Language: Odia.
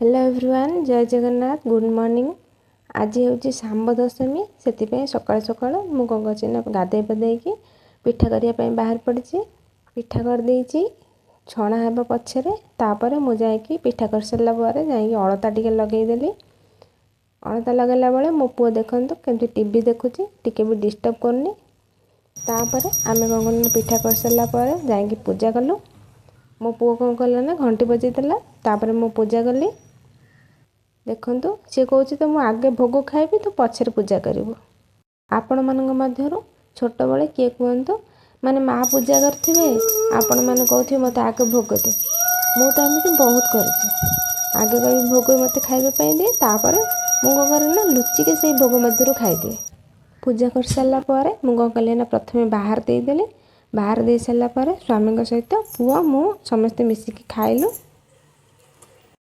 ହ୍ୟାଲୋ ଏଭ୍ରିୱାନ୍, ଜୟ ଜଗନ୍ନାଥ, ଗୁଡ଼୍ ମର୍ଣ୍ଣିଂ। ଆଜି ହେଉଛି ଶାମ୍ବ ଦଶମୀ, ସେଥିପାଇଁ ସକାଳୁ ସକାଳୁ ମୁଁ କ'ଣ କରିଛି ନା ଗାଧୋଇ ପାଧେଇକି ପିଠା କରିବା ପାଇଁ ବାହାରି ପଡ଼ିଛି। ପିଠା କରିଦେଇଛି, ଛଣା ହେବ ପଛରେ। ତାପରେ ମୁଁ ଯାଇକି ପିଠା କରିସାରିଲା ପରେ ଯାଇକି ଅଳତା ଟିକେ ଲଗେଇଦେଲି। ଅଳତା ଲଗାଇଲା ବେଳେ ମୋ ପୁଅ ଦେଖନ୍ତୁ କେମିତି ଟିଭି ଦେଖୁଛି, ଟିକେ ବି ଡିଷ୍ଟର୍ବ କରୁନି। ତାପରେ ଆମେ କ'ଣ କଲୁ ନା ପିଠା କରିସାରିଲା ପରେ ଯାଇକି ପୂଜା କଲୁ। ମୋ ପୁଅ କ'ଣ କଲା ନା ଘଣ୍ଟି ବଜେଇଦେଲା। ତାପରେ ମୁଁ ପୂଜା କଲି। ଦେଖନ୍ତୁ, ସିଏ କହୁଛି ତ ମୁଁ ଆଗେ ଭୋଗ ଖାଇବି, ତୁ ପଛରେ ପୂଜା କରିବୁ। ଆପଣମାନଙ୍କ ମଧ୍ୟରୁ ଛୋଟବେଳେ କିଏ କୁହନ୍ତୁ, ମାନେ ମା ପୂଜା କରିଥିବେ, ଆପଣମାନେ କହୁଥିବେ ମୋତେ ଆଗେ ଭୋଗ ଦେ। ମୁଁ ତ ଏମିତି ବହୁତ କରିଛି। ଆଗେ କହିବି ଭୋଗ ମୋତେ ଖାଇବା ପାଇଁ ଦିଏ, ତାପରେ ମୁଁ କ'ଣ କରେ ନା ଲୁଚିକି ସେଇ ଭୋଗ ମଧ୍ୟରୁ ଖାଇଦିଏ। ପୂଜା କରିସାରିଲା ପରେ ମୁଁ କ'ଣ କଲି ନା ପ୍ରଥମେ ବାହାର ଦେଇଦେଲି। ବାହାର ଦେଇସାରିଲା ପରେ ସ୍ୱାମୀଙ୍କ ସହିତ ପୁଅ ମୁଁ ସମସ୍ତେ ମିଶିକି ଖାଇଲୁ।